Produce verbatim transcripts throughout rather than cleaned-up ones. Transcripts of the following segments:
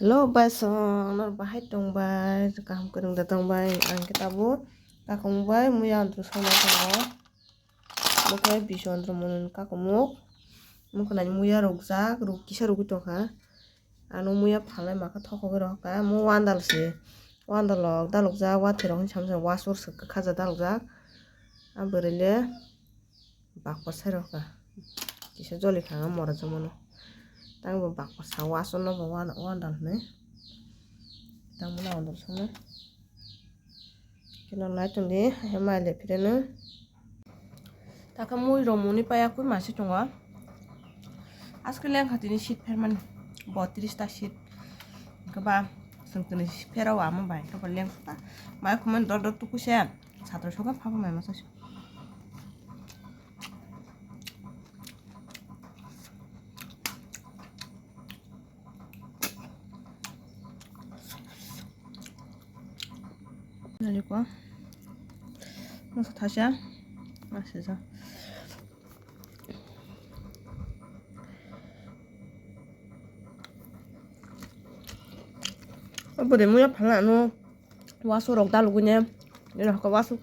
Hello bai song, nor bahai tong bai, kaham kwrwng da tong bai, ang khe tabuk kakung bai muya andru songna tongo. Bo khe bisu andru mwnwi kakumuk, mokhnai muya rukjak, ruk kisa rugwi tongkha. Ano muya phalnai makha thokogwi rohorkha, mo wandal se, wandal rok dalokjak, wathwi rok hinwi samsa wasur se kwkhaja dalokjak. A bwrwi le. Baksa sai rok ka kisa joli kha mora jomano. Tang bo baksa wasono bo wan wandal hwnwi. Tang bo na wandal songno. Kino nai tongdi hai mai le phireno. Taka mui rok muni paya kui masi tongo. Aske leng kha tini seat phermani. Botris ta seat. Kaba sung tini seat phero ama bai kaba leng kha. Mai khumani dor dor tuku se. Satra soka phapa mai masa. Nari ko. Masa thaisa. Masa sa. Obo de muya phala ano. Wasu rok dalugwi ne. Ino hoko wasu.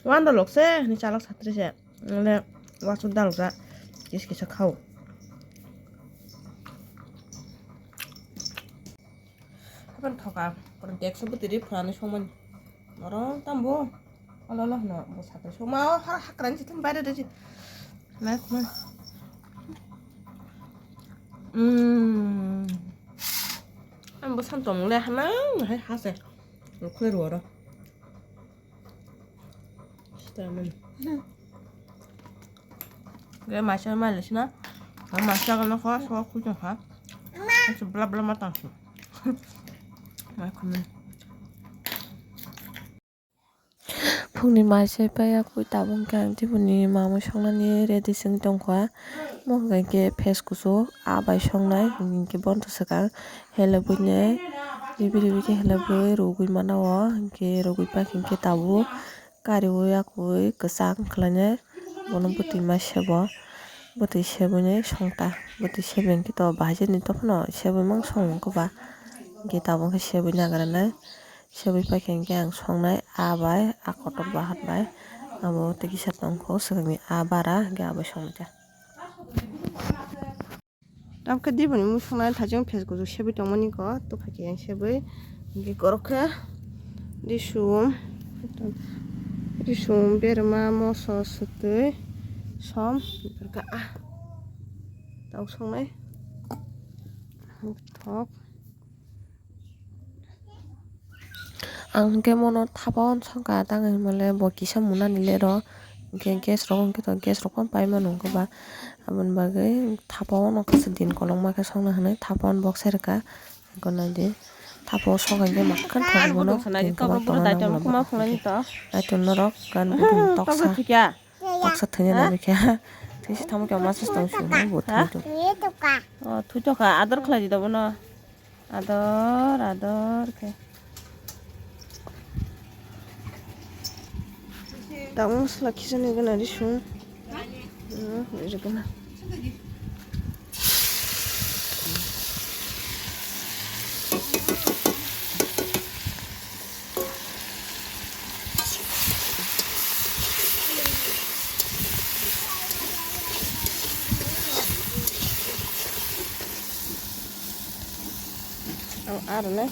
Wanda lok se ni chalak satri se. Nole wasu dalga kis kisa khao. Hapan thoka, kono dekso bwtwi ri phwrani songmani. Norok tambo. Olo olo hwno bo sato songma o ha hakrani sitwng baire de ji. Nai khumani. Mm. Ang bo sam tong le hanang hai ha se. Khoi ruwa ro. Sita mani. Ge maisa mai le sina. Maisa ga no kho so khu jong kha. Bla bla ma tang su. Mai khumani. Phungni mai se paiya kwi tabuk khe ang tibuni mamui songnani ready song tongkha. Mo hwnkha khe phes kuchuk aa bai songnai hinkhe bondo swkang helebwini ribi ribi khe helebwi rwgwi mana o hinkhe rwgwi paikha hinkhe tabuk kariui yakui kwchang khlainai bono bwtwi ma sebo bwtwi sebwini songta bwtwi sebeng khe to bahai jani tophano sebwi mang song wngkha ba hinkhe tabuk khe sebwi nagranai. Sebwi paikha hinkhe ang songnai aa bai, aa kotor bahan bai. Abo tei kisa tongkho, swkangni aa bara hinkhe abo songnaikha. Tamkhe diboni mui songnai thajeng phes kuchuk sebwi tongmani kho, tubukha khe yang sebwi. Hinkhe korokhe risum, risum, berma, moso, swtwi, som, hinkhe ah. Tau songnai. Thok. Ang hinkhe mono thapa uansukha tang hinmale bo kisa munani le rw hinkhe gas rok hinkhe to gas rok phano paimano hinkhe ba aboni bagwi thapa uano kisa din kolokma khe songna hinwi thapa uan boksai rwkha hinkhe naidi thapa o sok hinkhe makkhan thok bono din kolok tongna nango hinkhe naitok norok gan buthumo toksa. Baksa thwina nangwi khe. Thwisi thangma khe masa tong sio bo thwi tong. O thwi tokha ador khlai di dobono. Ador ador khe. Tamo sla khisa ni gana ri sung. Hmm, ri gana. Ang arne.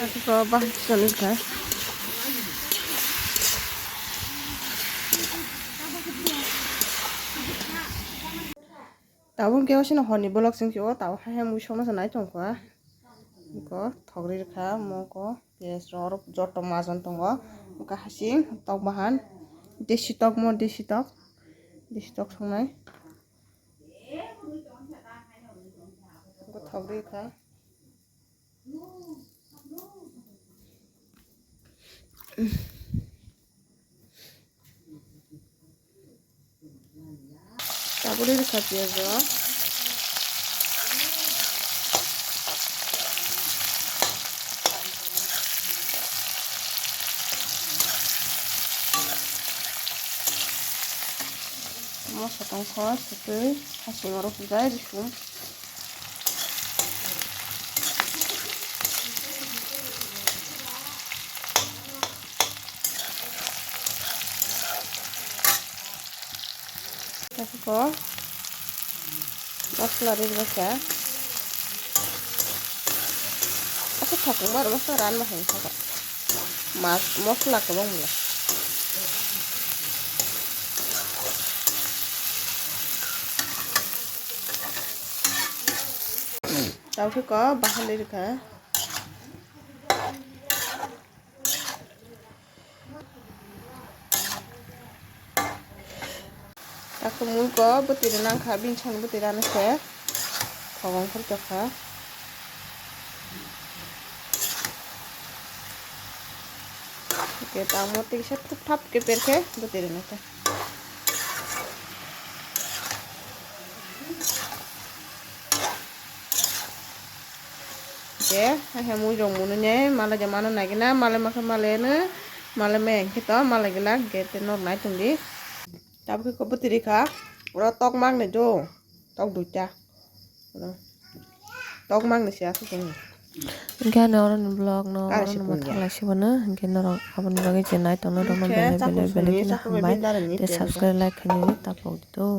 Asuka bahai kisa nukha. Tabuk khe osino horni vlog chwng khe o tabuk hai hai mui songna se nai tongkha. Iko thogri rwkha moko piyaj rok joto majon tongo. Wngkha hasing tok bahan desi tok mo desi tok desi tok songnai. Tabuk rikha. Tabuk rikha piyaj o. Moso tongkha sotwi hasing oro hwnjai rikha. Tei kok masala rijak kha. Aswk thokma oro masala ran ma hai saka. Mas masala kwbang bwla. Tei kok bahai rikha. Takhuk mui ko bwtwi rwnang kha, bini song bwtwi rani se thogong phor tokha. Hwnkhe tamo tei kisa thup thap khe per khe bwtwi rwnai kha. Khe, hai hai mui rok munu ne, malai ja mano nai gina, malai ma khe malai no, malai ma yang khe to, malai gila, khe te nok nai tong di. Tabuk khe ko bwtwi rikha, oro tok mang ni jo, tok duita. Oro tok mang ni se aswk tong. Hwnkhe ani oro ni vlog no, oro ni mwthang lai si bono, hwnkhe norok aboni bagwi je nai tong nai rok no belai belai belai kheno hambai, tei subscribe like khainai tapok di to.